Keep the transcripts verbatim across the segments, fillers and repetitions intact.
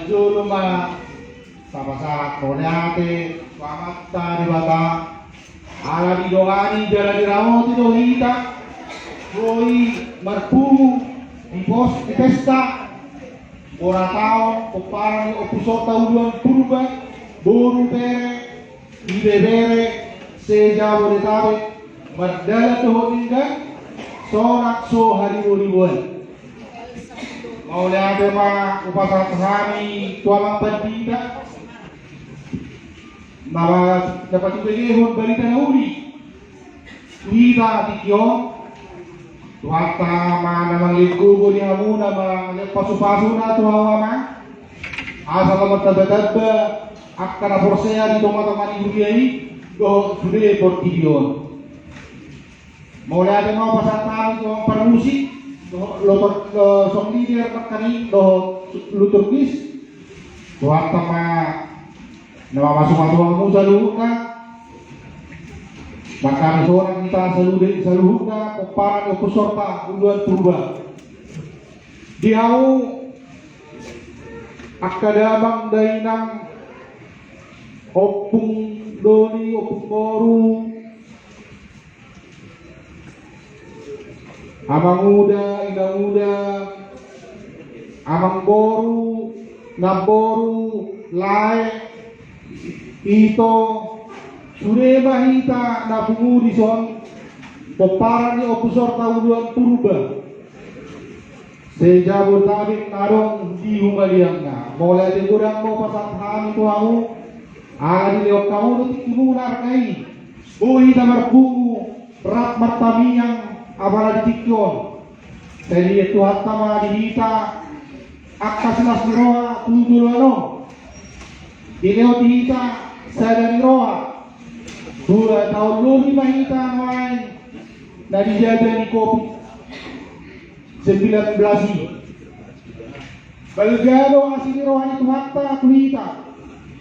Jolo ma tapasahat mauliate tu Amanta Debata, ala didongani jala diramoti do hita, boi marpungu di pos, di pesta ulang taon pomparan ni Ompu Sorta Uluan Purba, boru, bere, ibebere se-Jabodetabek, mardalan dohot denggan, sonang so haribo-riboan. Mauliate ma hupasahat hami tu amang pandita na, na patubegehon barita na uli tu hita tingki on. Tuhanta ma na mangalehon gogo di hamuna, mangalehon pasu-pasuna tu hamu amang, asa lam martamba-tamba angka na porsea di tonga-tonga ni huria i dohot sude portibi on. Mauliate ma hupasahat hami tu amang parmusik dohot lotor, lo, song leader nangkaning dohot liturgis. Tuhanta ma na mamasu-masu hamu saluhutna. Mangkaning sonang hita saluhut, saluhutna pomparan ni Ompu Sorta Uluan Purba. Di hamu angka damang dainang, ompung doli, ompung boru, amang uda, inang uda, amang boru, namboru, lae, ito, sude ma hita na pungu dison, pomparan ni Ompu Sorta Uluan Purba se-Jabodetabek na adong di humaliangna. Mauliate godang ma hupasahat hami tu hamu, ala dilehon hamu do tingkimuna arga i, boi hita marpungu rap martamiang apala di tingki on. Sai dilehon Tuhanta ma di hita angka silas ni roha tu joloan on. Dilehon di hita sada ni roha. Dua taon lobi ma hita nuaeng na dijajah ni Covid sembilan belas i. Balga do asi ni roha ni Tuhanta tu hita.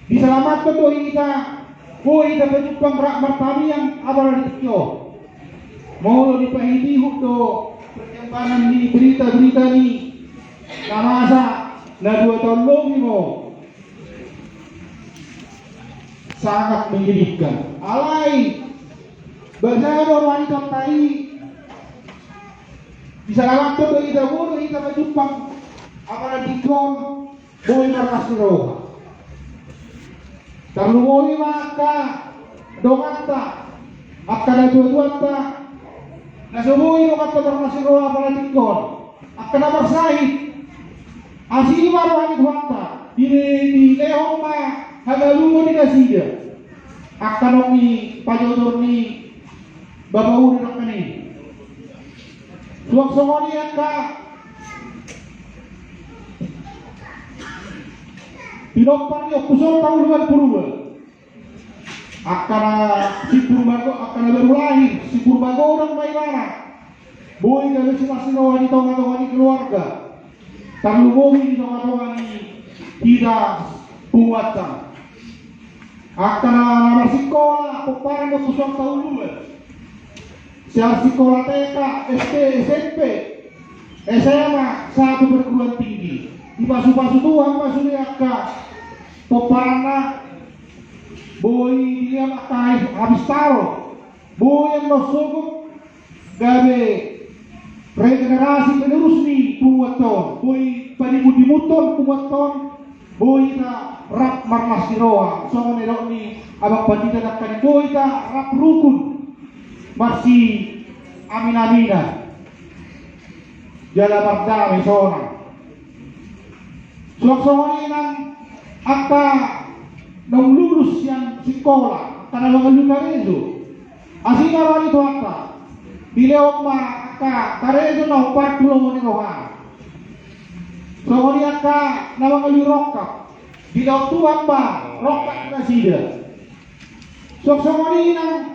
Disalamathon do hita, boi hita pajumpang rap martamiang apala di tingki on. Molo dipaihut-ihut do perkembangan ni berita-berita ni na masa na dua taon lobi ma on, sangat menyedihkan. Alai balga do roha ni Tuhanta i, disalamathon do hita, boi do hita pajumpang apala di tingki on, boi marlas ni roha. Tarlumobi ma angka donganta, angka natuatuanta, na so boi donganta marlas ni roha apala di tingki on, angka na marsahit. Asi ma roha ni Tuhanta, di, dilehon ma hangoluan di nasida, angka naung di pajotor ni bapa uda nangkaning. Suang songon i angka pinompar ni Ompu Sorta Uluan Purba, angka na si Purba, angka na baru lahir, si Purba Godang ma ibana. Boi gabe silas ni roha di tonga-tonga ni keluarga, tarlumobi di tonga-tonga ni hita punguanta. Angka na marsikola pomparan ni Ompu Sorta Uluan, sian sikola T K, S D, S M P, S M A, sahat tu perguruan tinggi, dipasu-pasu Tuhan ma sude angka pomparanna. Boi dilehon angka habis taro, boi annon sogot gabe regenerasi penerus ni punguanta on, boi padimun-dimunhon punguanta on, boi hita rap marlas ni roha, songon na nidok ni amang pandita nangkaning, boi hita rap rukun marsiamin-aminan jala mardame sonang. Suang songon i nang angka naung lulus sian sikola, angka na mangalului karejo. Asi ma roha ni Tuhanta, dilehon ma angka karejo na hombar tu lomo ni rohana. Songon i angka na mangalului rongkap, dilehon Tuhan ma rongkap ni nasida. Suang songon i nang